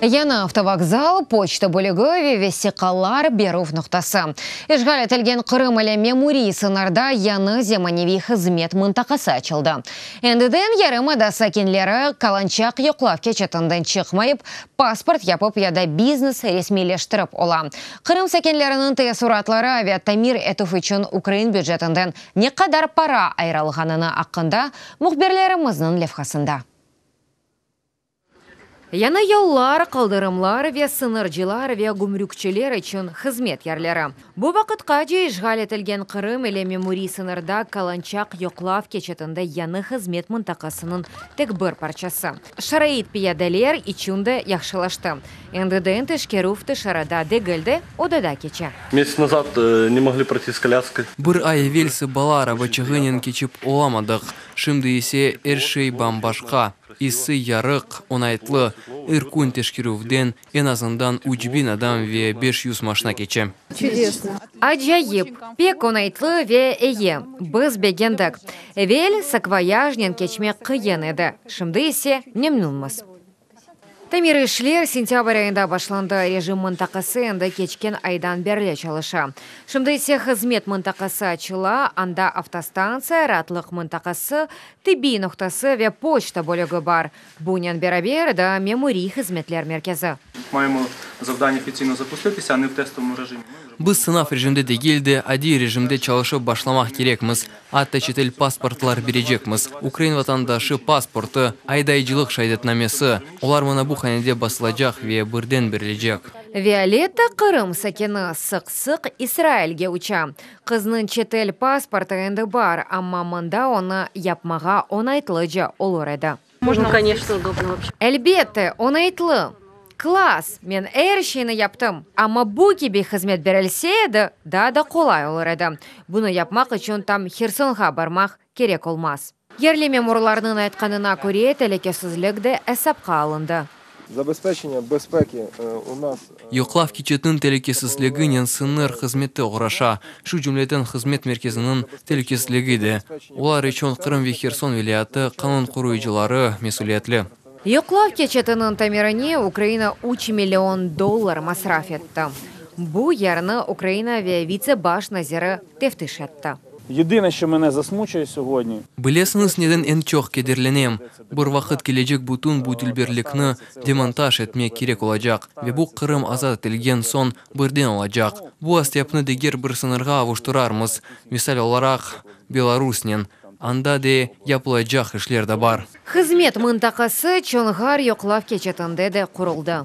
Yañı avtovokzal, poçta bölügi ve vesiqalar berüv noqtası. İşğal etilgen Qırım ile memuriy sıñırda yañı zemaneviy hızmet mıntaqası açıldı. Endiden yarımada sakinleri Kalançak yoqlav keçitinden çıqmayıp, pasport yapıp ya da biznes resmiyleştirip ola. Qırım sakinleriniñ teessuratları ve tamir etüv içün ukrain bücetinden ne qadar para ayırılğanını aqqında mühbirlerimizniñ levhasında. Yañı yollar, qaldırımlar ve sıñırcılar ve gümrükçiler içün hızmet yerleri. Bu vaqıtqace işğal etilgen Qırım ile memuriy sıñırda Kalançak yoqlav keçitinde yañı hızmet mıntaqasınıñ tek bir parçası. Şarait piyadeler içün de yahşılaştı. Endiden teşkerüv tışarıda degil de, odada keçe. Месяц назад не могли пройти с коляской. Bir ay evelsi bala arabaçığınen keçip olamadıq, şimdi ise er şey bam-başqa. İssi, yarıq, oñaytlı. Er kün teşkerüvden eñ azından 3000 adam ve 500 maşna keçe. Чудесно. Acayip, pek oñaytlı ve eyi. Biz begendik. Evel sakvoyajnen keçmek qıyın edi, şimdi ise memnünmiz. Tamir işler sentâbr ayında başlandı. Rejim mıntaqası endi keçken aydan berli çalışa. Şimdi ise hızmet mıntaqası açıla, anda avtostantsiya, raatlıq mıntaqası, tibbiy noqtası ve poçta bölügi bar. Bunen beraber daa memuriy hızmetler merkezi. Маємо завдання офіційно запуститися, а не в тестовому режимі. Ми вже Biz sınav rejimde degil de, adiy rejimde çalışıp başlamaq kerekmiz. Atta çetel pasportlar berecekmiz. Ukrain vatandaşı pasportı, aydaycılıq şeadetnamesi. Olar mına bu hanede basılacaq ve birden berilecek. Violetta Qırım sakini, sıq-sıq İsrailge uça. Qıznıñ çetel pasportı endi bar, amma mında onı yapmağa oñaytlıca olur edi. Ну, конечно, удобно вообще. Elbette, oñaytlı. Klass, men er şeyni yaptım. Amma bu kibi hızmet berilse edi, daa da qolay olur edi. Bunı yapmaq içün tam Hersonğa barmaq kerek olmaz. Yerli memurlarnıñ aytqanına köre, telükesizlik de esapqa alındı. Забезпечення безпеки у нас Yoqlav keçitiniñ telükesizliginen sıñır hızmeti oğraşa, şu cümleden hızmet merkeziniñ telükesizligi de. Olar içün Qırım ve Herson vilâyeti qanun qoruyıcıları mesüliyetli. Yoqlav keçitiniñ tamirine Ukraina 3 million dollar masraf etti. Bu yerni Ukraina ve vitse baş naziri teftiş etti. Єдине, що мене засмучує сьогодні, Bilesiñiz, neden eñ çoq kederlenem? Bir vaqıt kelecek bütün bu dülberlikni demontaj etmek kerek olacaq. Ve bu Qırım azat etilgen soñ birden olacaq. Bu astyapını diger bir sıñırğa avuştırarmız, misal olaraq, Belarusnen. Anda de yapılacaq işler de bar. Hızmet mıntaqası Çonğar yoqlav keçitinde de quruldı.